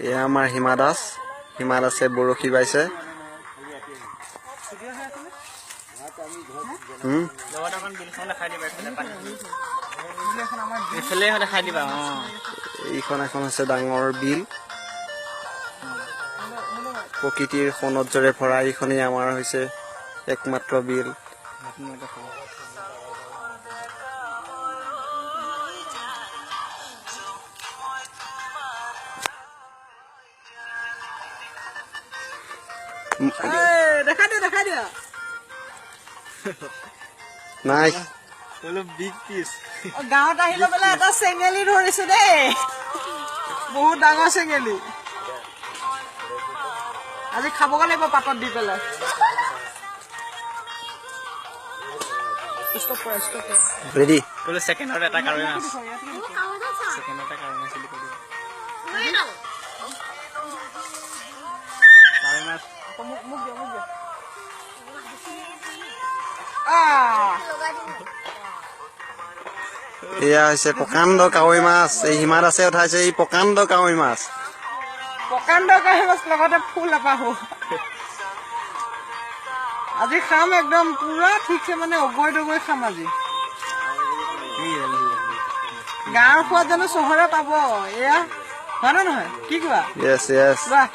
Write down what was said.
এয়া আমাৰ হিমা দাস, হিমা দাসে বৰশী বাইছে। এইখন এখন হৈছে ডাঙৰ বিল, প্ৰকৃতিৰ সৌন্দৰ্যৰে ভৰা এইখনেই আমাৰ হৈছে একমাত্ৰ বিল। নাই গাঁৱত আহি লৈ পেলাই এটা চেঙেলী ধৰিছো দেই, বহুত ডাঙৰ চেঙেলী। আজি খাবগে লাগিব পাতত দি পেলাই। ৰেডি? ছেকেণ্ডত এটা কাৱৈ মাছ, ছেকেণ্ডত এটা কাৱৈ মাছ বুলি কৈ দিব। কাৱৈ মাছ। এয়া হৈছে প্ৰকাণ্ড কাৱৈ মাছ। এই হিমা দাসে উঠাইছে এই প্ৰকাণ্ড কাৱৈ মাছ। প্ৰকাণ্ড কাৱৈ মাছ লগতে ফুল এপাহো। আজি খাম একদম পুৰা ঠিকছে, মানে অগৈ দগৈ খাম আজি। গাঁৱৰ সোৱাদ জানো চহৰে পাব? এয়া হয় নে নহয়? কি কোৱা? য়েছ য়েছ। বাহ।